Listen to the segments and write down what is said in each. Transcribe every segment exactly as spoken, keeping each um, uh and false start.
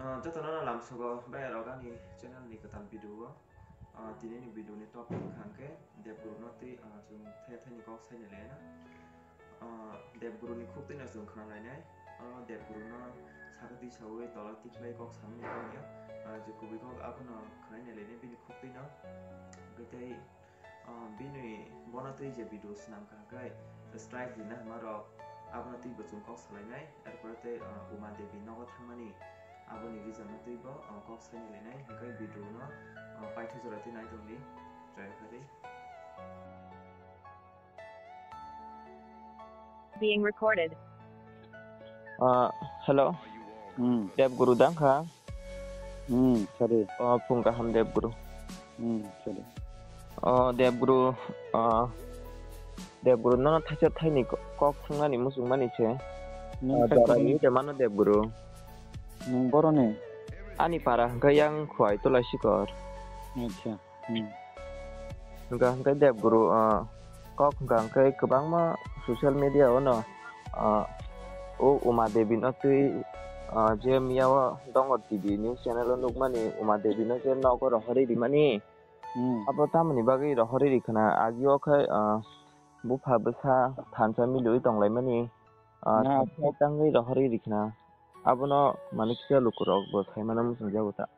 Ah, jotono no lamsogo bai rok ani channel ni kwtal video o. Ah, tini ni video ni topic wngkha hwnkhe Debguru no twi, ah, chwng thaya thani kok sai ni le na. Ah, Debguru ni khuk twi no chwng khna lai nai. O Debguru no saka twi sawi tola tikhlai kok samani kok ya. Ah, je kubui kok abono khna ni le nai bini khuk twi no. Hwnkhe tei Ah, bini bono twi je video swnam kha hwnkhe strike rina hwnma rok abono twi bo chwng kok salainai, erpore tei, ah, Uma Devi nogo thangmani aboni reason no twi bo, ah, kok saini lainai hwnkhe video no, ah, paitha jora twi nai tongdi, try kha di. Being recorded. Ah, hello. Hmm. Deb Guru dang kha? Hmm, sorry. Oh, phung kaham Deb Guru. Hmm, sorry. Oh, Deb Guru, ah, Deb Guru, nono thaisa thaini ko-, kok thangmani muchungmani se. Nung Ah, thaisa jora thaini ni de mano Deb Guru. Nung boroni? Ani para hwnkhe yang Khwai Tulai Sikor. Acha. Hmm. Hwnkha hwnkhe Deb Guru, ah, kok hwnkha hwnkhe kwbangma social media o no, ah, o Uma Devi no twi, ah, je miya o Dongor T V news channel o nukmani Uma Devi no je nogo rohorwi rimani. Hmm. Abo tamoni bagwi rohorwi rikhwna agi o khe, ah, bupha bwsa thansa miliwi tonglaimani, ah, Na, thansa tangwi rohorwi rikhwna. Abono mani kisa lukurok bo saimano muchungjago ta.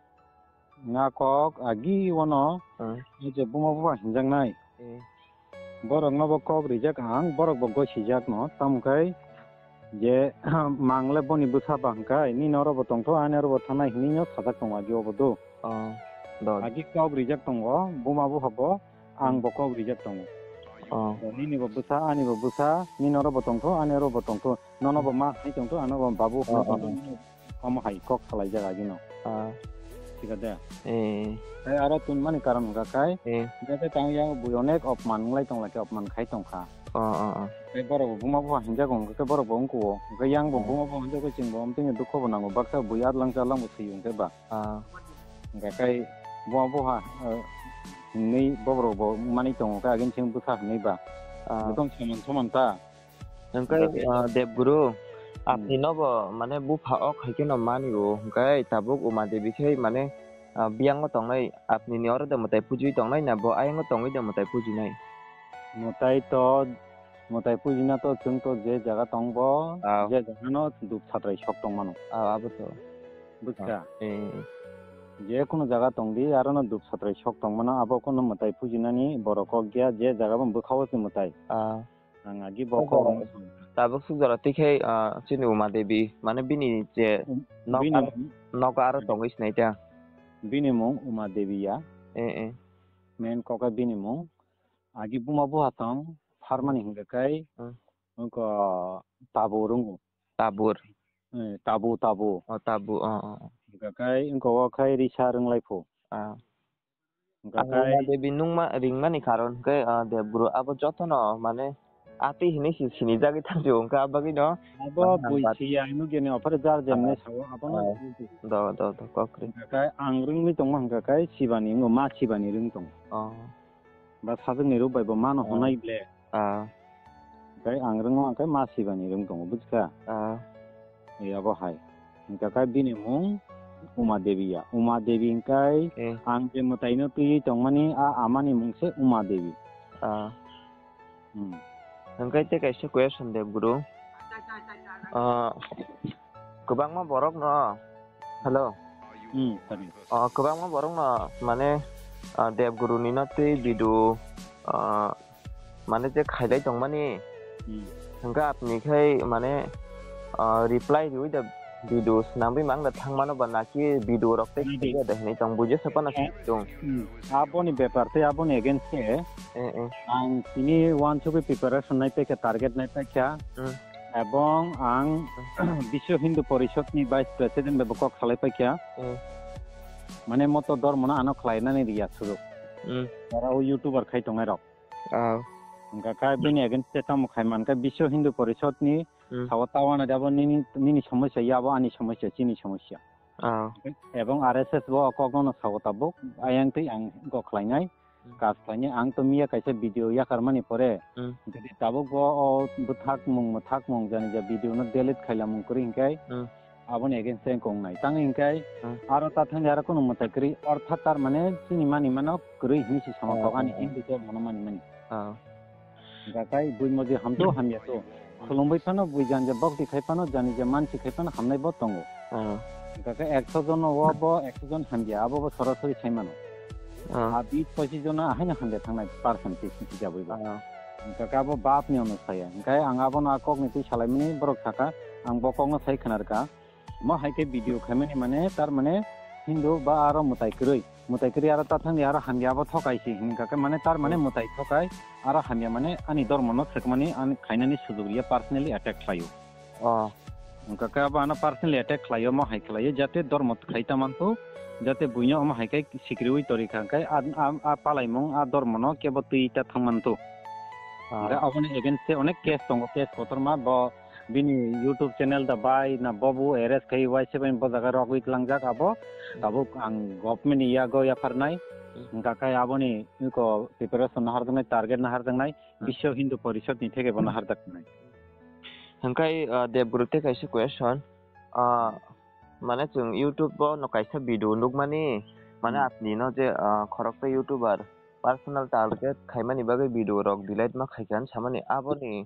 Nga kok agi wano Hmm. je buma bupha hinjaknai. Hmm. Borok no bo kok rijak ang, borok bo goi sijak no, tamo khe je mangle boni bwsa ba hwnkhe nini oro bo tongtho, ani oro bo thanai hinwi no sajak tongo agi obo do. Oh, do. Agi kok rijak tongo, buma bupha bo, ang Hmm. bo kok rijak tongo. Oh. Nini bo bwsa, ani bo bwsa, nini oro bo tongtho, ani oro bo tongtho, nono bo ma hai tongtho, ano bo babu Oh, hai tongtho. Oh. Omo hai kok salaijak agino. Ah. Thik ade? Eh. Tei aro tunmani karon hwnkha khai, Eh. hwnkha khe tang yang bui onek opman wnglai tong lai khe opman khai tong kha. Oh, oh, oh. Tei borok bo buma bupha hinjago hwnkha khe borok bo wngkuo. Hwnkhe yang bo Oh. buma bupha hinjago chwng bo omtwino dukho bo nango. Baksa bui adlang challang bo thwi hwnkhe ba. Ah. Hwnkha khai buma bupha, eh, hinwi borok bo manwi tongo khe agin chwng bwkha hinwi ba. Ah. Bo tong soman soman ta. Hwnkhe, Hwnkhe, ah, Debguru, hmm. Apni nobo, mane, bupha ok hai kheno mani o, hwnkhe tabuk Uma Devi khe, mane, ah, biyango tongnai, apni ni oro de mwtai pujiwi tongnai na, bo ayang o tongwi de mwtai pujinai? Mwtai to, mwtai pujina to chwng to je jaga tongbo, ah. Je jaga no dup satrai sok tong mano. Ah, abo to. Bwkha. Ah, eh, eh. Je kunu jaga tongdi, aro no dup satrai sok tong mano, abo kunu mwtai pujinani borok kok ya, je jaga bo bwkha o se mwtai. Ah. Ang agi bo kok rok no song kha. Tabuk suk jora twi khe, ah, chini Uma Devi, mane bini je Um, nok bini ar-, mung? Nok aro tongwi sinai ta. Bini mung Uma Devi ya. Eh, eh. Main kok khe bini mung. Agi buma buha tong, pharmani Hmm. hingka kai, Hmm. wngkha Tabu rungo. Tabur. Eh, Tabu, Tabu. Oh, Tabu, oh, oh, oh. Hingka kai, wngkha o khai Risa rwnglai phu. Ah. Hingka Ang kai Uma Devi nungma, ringmani karon hwnkhe, ah, Debguru abo jotono, mane, atwi hinwi si-, sinijagwi thangsi hwnkha, abagwino Abo bui siya hinwi gini ophar jar jemne ah, sao, abono ah, do, do, do, kokri. Hingka kai ang rwngwi tongma hingka kai Sibani, wngkha ma Sibani rwng tong. Oh. Ba sajwkni rw bai bo mano Ah. Honai ble. Ah. Tei ang rwngo hwnkhe ma Sibani rwng tongo, bujkha? Ah. Abo hai. Hingka khe bini mung Uma Devi ya. Uma Devi hingkai Eh. Ang je mwtaino twiwi tongmani a amani mung se Uma Devi. Ah. Hmm. Hingkai tei kaisa question de, Guru. Ah, kwbangma borok no. Hello. Hmm, sorry. Ah, kwbangma borok no, mane, ah, Debguru ni no twi video, ah, mane je khailai tongmani. Hmm. Hingke apni khai, mane, ah, reply riui da video swnamwi mang da thangmano ba naki video rok tei Nai di. Khailai da hinui tong bujo sa pana Eh. Sung. Hmm. Aboni bepar tei aboni against khe Eh, eh. Ang tini wansugwi preparation nai paikha, target nai paikha. Hmm. Ebong ang Biswa Hindu Porishod ni Vice President bai bo kok salai paikha. Hmm. Mane moto dormo no ano khlai nani riya suru. Hmm. Oro o YouTuber khai tongnai rok. Ah. Hingka khe bini against tamo khai mankha Biswa Hindu Porishod ni Hmm. Sao tawana de abo nini, nini somosya ya, abo ani somosya, chini somosya. Ah. Ebong R S S bo o kok no sao tabuk, ayang twi ang go khlainai, Hmm. Kas khlainai, ang to miya kaisa video yakar mani pore, Hmm. Jadi tabuk bo o bwthak mung, mwthak mung jani ja video no delete khailamung kwrwi hingkai, Hmm. Aboni against se wng nai. Tang hingkai Hmm. aro ta thangdi aro kunu mwtai kwrwi orthat tar mane chini mani mano kwrwi hinwi si sama Oh, kok ani oh, oh. Hindu dhormo no mani mani. Ah. Hingka kai bui moji hamto hamya to. Khulumbai phano bui janja bokti khai phano jani je mansi khai phano hamnai bo tongo. Ah. Hingka kai ekso jon no wo bo ekso jon hamya abo bo sorasori sai mano. Ah. A bis pochis jon no ahaino hamya thangnai percentage ni hijabwi bo. Ah. Hingka kai abo bap ni ono saya. Hingka ang abo no a kok ni twi salai mani borok saka ang bo kok no sai khna rwkha. Mo hai khe video khaimani mane tar mane Hindu ba aro mwtai kwrwi. Mwtai kwrwi aro ta thangdi aro hamya abo thokai si hingka khe mane tar mane Hmm. Mwtai thokai aro hamya mane ani dormo no swkmani ani khainani sujuk ya personally attack khlaio. Oh. Hingka khe abo ano personally attack khlaio mo hai khlaio jate dormo khai ta manto jate buino omo hai khe sikriwi tori kha khe a, a, a palaimung a dormo no kebo twi ta thang manto. Ah. Hingka aboni against se onek case tongo case kotorma bo Bini YouTube channel da bai na bobu arrest khai uaisa bai bo jaga rogwi tlangjak abo. Hmm. Tabuk ang government ni yago yapharnai. Hmm. Hingka khe aboni iko preparation naharjaknai, target naharjaknai, Hmm. Biswa Hindu Porishad ni theke bo naharjaknai. Hingkai, ah, Debguru te kaisa question, ah, mane chwng YouTube o no kaisa video nukmani, mane Hmm. Apni no je, ah, khoroksa YouTuber personal target khaimani bagwi video rok delete ma khaikha hinwi samani aboni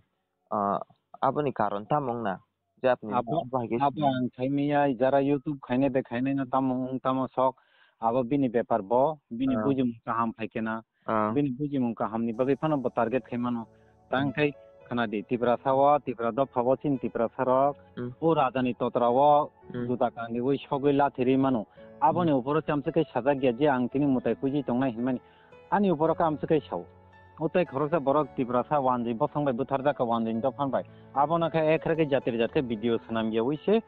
ah, aboni karon tamo wngna? Je apni abo, abo hai khe abo sini. Ang khaimaya jara YouTube khainai bai khainai no tamo wng tamo sok, abo bini bepar bo, bini Ah. Bujimung kaham phai khe na, Ah. Bini bujimung kaham ni bagwi phano bo target khai mano. Tang Hmm. Khai khna di, Tiprasa o, Tipra dopha o, chini Tiprasa rok, Hmm. O raja ni totra o, Hmm. Juta kangriwi sogwi lathirwi mano. Aboni Hmm. Uporo chamsa khe sajak ya je ang tini mwtai kuji tongnai hinmani. Ani uporo khe amswk khe sao. O tei khoroksa borok Tiprasa wanjwi bosong bai butharjak kha wanjwi ni dophan bai. Abono khe ekhre khe jati rwjak khe video swnam yaui se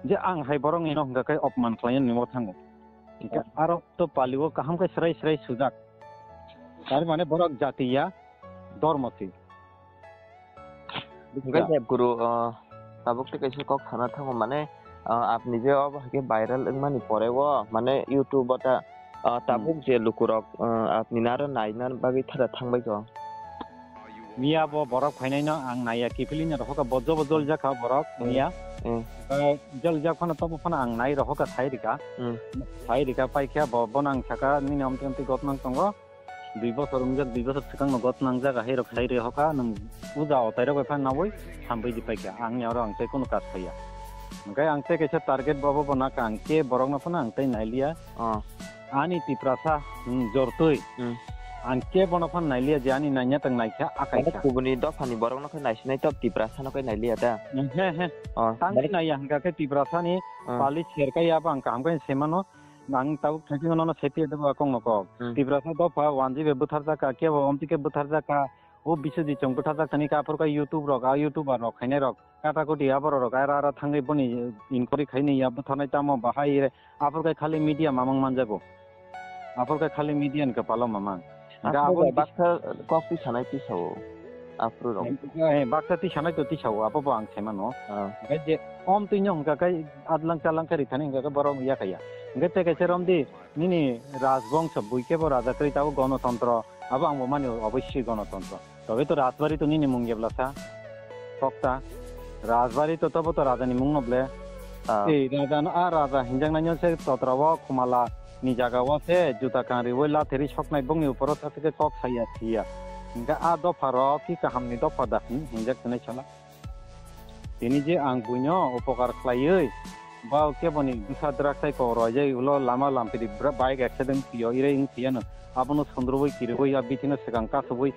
je ang hai borok ni no hwnkha khe opman khlai nini bo thango. Hwnkhe aro to pali o kaham khe srai srai sujak. Tar mane borok jati ya dormo si. Hwnkhe Bujiya. Debguru, ah, tabuk tei kaisa kok sana thango, mane, ah, apni je obo hai khe viral wngmani pore o, mane, YouTube o ta, ah, Hmm. Tabuk je lukurok, ah, apni naro naina bagwi thara thangbai kho. Miya bo borok phainaino ang naiya kiphilino rohokha bo jobo joljak kha borok Hmm. Miya. Hmm. Ah, joljak phano tobo phano ang nai rohokha sai rika. Hmm. Sai rika paikha bo, bono ang saka nini omtwi omtwi gotnang tongo. Dui bosor wngjak, dui bosor swkangno got nangjak, ahai rok sai rihokha, nwng puja otai rok bai phano naui hambai di paikha, ang ya oro ang tei kunu kaas khaiya. Hwnkhe ang tei kaisa target bo, bo, bo nakha, ang khe borokno phano ang tei nailiya. Oh. Ani Tiprasa, hmm, jortwi. Hmm. Ang khe bono phano nailiya je ani nainya tong naikha, akai Mane kha. Kubuni dophani borokno khe naisinai to Tiprasano khe nailiya da? Hmm, he, he. Oh, tangwi mane naiya hwnkha khe Tiprasani Hmm. Pali serkaiya bo ang kaham khe semano. Ang tabuk thaisingo nono saipiya de ba kok no kok. Hmm. Tiprasa dopha one G B bwtharjak kha, kebo omtwi khe bwtharjak kha. O Biswajit chwng bwtharjak thani khe aphuru khe YouTube rok, a YouTuber rok khainai rok. Kata koti aborok rok ara ara thangwi boni inquiry khaini ya bwtharnai tamo bahai re. Aphuru khe khali media mamang manjago. Aphuru khe khali media ni kwpalo mamang. Hingkhe Aphuru aboni baksa kok twi sanai twi sao. Aphuru rok. Eh, baksa twi sanai to twi sao, abo bo ang sai mano. Ah. Hingkhe je om twi no hingkha khe adlang chalang khe rithani hingkha khe borok ya kha ya. Hingkhe tei kaisa romdi nini rajbongso bui khe bo raja kwrwi tabuk gonotontro. Abo ang bo mani obossoi gonotontro. Tobe to rajbari to nini mung yeblasa. Kokta. Rajbari to tobo to raja ni mung no ble. Ah. Ei raja no, a raja hinjak nai no se totra o khumala ni jaga o se juta kanri oi latheri soknai bongni uporo sa se kok saya siya. Hingkhe a dopha rok ki kaham ni dopha da hin hinjak tini sala. Tini je ang buino upokar khlaiwi, ba keboni bwsa drak tai kok roijak ulo lama lampiri bra-, bike accident wngphiyo, irei wngphiya no. Abono sundrubui kiribui a bithi no swkang kasubui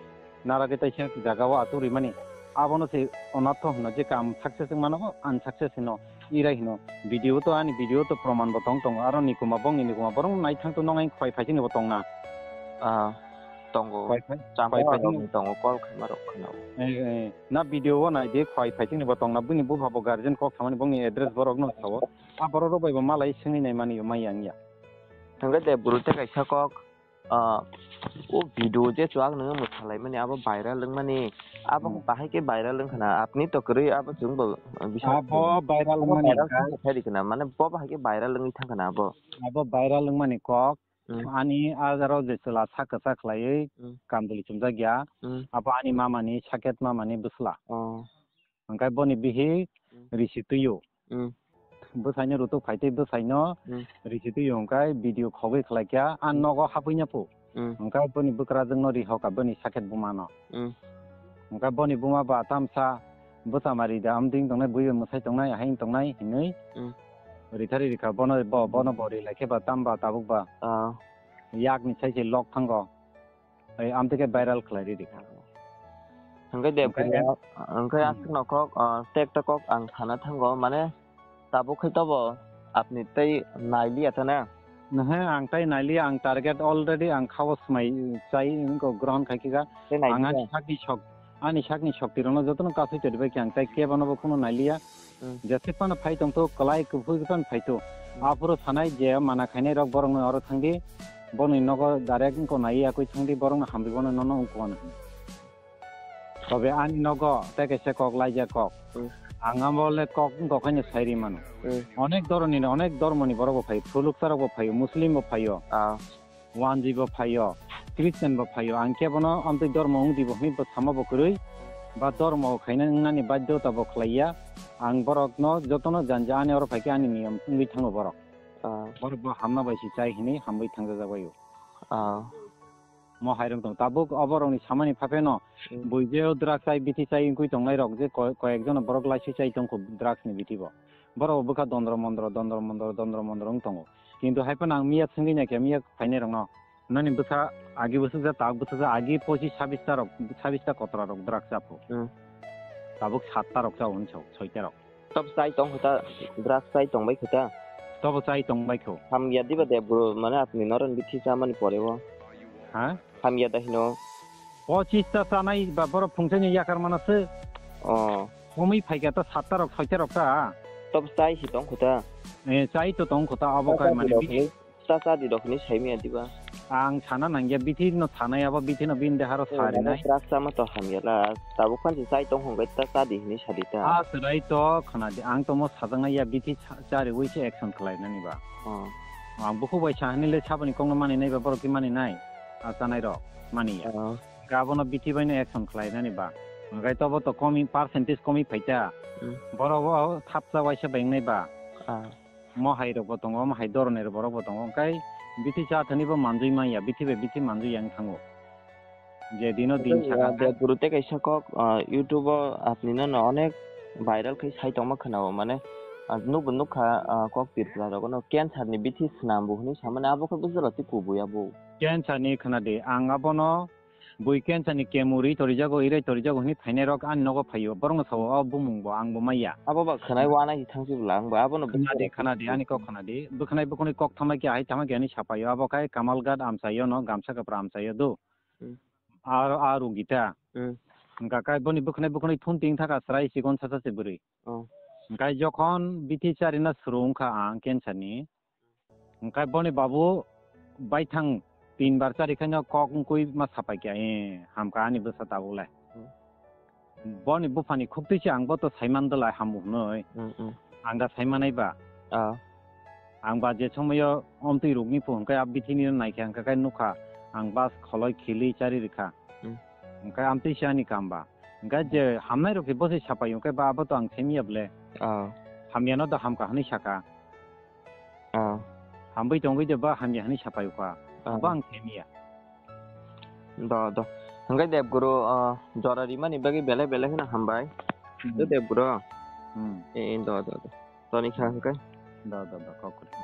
naragwi taisa jaga o achuk rimani. Abono se onartho hino je kam success wngmano bo unsuccess hino, irai hino. Video to ani video to proman bo tong tongo, aro nikuma bongni nikuma borok naithang to nongai khwai phaisingni bo tongna. Ah, tongo. Khwai phai-, Chama khwai phaising rok tongo, call khaima rok khwna. Eh, eh. Na video o nai de khwai phaisingni bo tongna, bini bupha bo guardian kok samani bongni address borok no sao. A borok rok bai bo malai swngwi nai mani yo mai yang ya. Hingke de buru te kaisa kok, ah, o video je chuak nang mwsalaimani abo viral wngmani, abo Hmm. bahai ke viral wngkha na, apni to kwrwi abo chwng bo, ah, bising Abo viral abo wngmani viral hingkha. Wngkha khe rikha na, mane bo bahai ke viral wngwi thangkha na abo. Abo viral wngmani kok, Hmm. Ani ajaro je chwla sak kwchak khlaiwi Hmm. Kanduli chumjak ya. Hmm. Abo ani mamani, Saket mamani bwsla. Oh. Hwnkhe boni bihi Hmm. Risi Tuyu. Hmm. bwsaino rutuk phaitwi bwsaino Hmm. Risitwi hwnkhe video khogwi khlaikha, a Hmm. Nogo hapwina phu. Hmm. Hwnkhe boni bwkrajwkno rihoka boni sakhet bumano. Hmm. Hwnkhe boni buma ba tamsa bwchamari da amtwing tongnai, bui bai mwsai tongnai, ahaing tongnai hinwi Hmm. Rithari rikha bono bo, bono bo rilaikhe ba tamba tabuk ba Ah. Yakni sai se lok thango. Ai, amtwi khe viral khlai riri kha. Hwnkhe de Hwnkhe phungo, hwnkhe Hmm. aswkno kok, ah, tei ekta kok ang sana thango, mane tabuk khai tobo apni tei nailiya ta na? Nahe, ang tei nailiya, ang target already ang khao swmai chai wngko grohon khai kha. Tei Ang ani nailiya? Sakni sok, ani sakni sokti rokno jotono kasui todi bai khe ang tei kebono bo kheno nailiya. Hmm. Jesek phano phai tongtho, kwlai kuphur phano phaitho. Hmm. Aphuru sanai je mana khainai rok borokno oro thangdi, boni nogo direct wngko nai yakui thangdi, borokno hamrwi bono nono wngkukano hwnwi. Tobe ani nogo tei kaisa kok laijak kok. Hmm. Ang amo le kok wngkok haino sai ri mano. Hmm. Onek doroni, onek dormoni borok bo phaio, phuluksa rok bo phaio, Muslim bo phaio. Ah. Wanji bo phaio, Christian bo phaio, ang kebono amtwi dormo wngdi bo hwnwi bo sama bo kwrwi, ba dormo khaina wngnani baddhota bo khlaiya, ang borokno jotono janja ani oro phaikhe ani niyom wngwi thango borok. Ah. Borok bo hamna bai si chai hwnwi hamwi thangjajak baio. Ah. Mo hai rok tong tabuk oborokni samani phapheno Hmm. bui je drugs chai bithi chai wngwi tongnai rok je ko-, koyek jono borok laisi chai tongkho drugs ni bithi bo. Borok bwkha dondro mondro, dondro mondro, dondro mondro wng tongo. Kintu hai phano ang miya swngwi naikha, miya phainai rokno. Nani bwsa agi bwswk ja, tak bwswk ja, agi pochis sabis ta rok, sabis ta kotra rok drugs cha pho. Hmm. Tabuk sat ta rok cha hwn chao, soi ta rok. Tab chai tong kho ta, drugs chai tong bai kho ta. Tobo chai tong bai kho. Hamya diba de bro, mane apni noron bithi chamani pore o. Ha? Hamya da hino. Pochis ta chanai ba borok phungsaini yakar mana se. Oh. Komwi phaikha ta sat ta rok, soi ta rok ta. Tab chai si tong kho ta. Eh, chai to tong kho ta abo kai mane bithi. Ta cha di rok ni sai miya diba. Ang sana nangya bithi no sanai abo bithi no bin deharo sari nai. Drugs chama to hamya la. Tabuk phan si chai tong hong bai ta cha di hini sadi ta. Ah, serai to khana di. Ang to mo sajang nai ya bithi cha-, chari wi se action khlai nani ba. Oh. Ang bukhuk bai sa hini le saboni kok no mani nai ba borok ki mani nai. Ah, chanai rok mani ya. Oh. Gabo no bithi bai no action khlai nani ba. Hwnkhe tobo to komi percentage komi phaita. Hmm. Borok bo thapsa waisa bai wngnai ba. Ah. Mo hai rok bo tongo, mo hai doronir borok bo tongo. Hwnkhe bithi cha thani bo manjui manya, bithi bai bithi manjui yang thango. Je dino din Hwnkhe, saka ah, khe. Debguru tei kaisa kok, ah, YouTube o apni no no onek viral khai sai tongma khwnao, mane, ah, nukbo nukha, ah, kok Tripura rogo no cancer ni bithi swnam bo hwnwi samani abo khe bwswk rok tei kubui abo. Cancer ni khna di, ang abono bui cancer ni chemo ri torijago, irai torijago hwnwi phainai rok ani nogo phaio. Borokno sao, "O bumung bo, ang bo maya." Abo ba khwnai wana hi thangsi bwla, ang bo abono khna di, khna di, ani kok khna di. Bwkhanai bwkhwnwi kok thamai khe, ahai thamai khe hwnwi sapaio. Abo khai Kamalghat amchaio no, gamsa kwpra amchaio do. Hmm. Ar, a rugita. Hmm. Hwnkha khai boni bwkhanai bwkhwnwi thun ting thaka chwrai chikon sacha se bwrwi. Oh. Hwnkhe jokhon bithi charina suru wngkha ang cancer ni, hwnkhe boni babu baithang tin bar chari khaino kok wngkui ma sapai kha, "Eh, hamkha ani bwsa tabuk le." Hmm. Boni buphani khuktwi se ang bo to saiman dwlai hamu hwnwi. Hmm, hmm. Ang da saimanai ba. Ah. Ang ba je somoyo omtwi rukni phu hwnkhe a bithini no naikha hwnkhe khai nukha ang bas kholoi khili chari rikha. Hmm. Hwnkhe amtwi se ani kam ba. Hwnkhe je hamnai rok se bo se sapai hwnkhe ba abo to ang semiya ble. Ah. Hamya no da hamkha hwnwi saka. Ah. Hambai tongwi de ba hamya hwnwi sapai kha. Ah. Abo ang semiya. Do, do. Hwnkhe Debguru, ah, jora rimani bagwi belai belai kheno hambai. Hmm. Do Debguru. Hmm. Eh, eh, do, do, do. Toni kha hwnkhe. Do, do, do, kok kwrwi.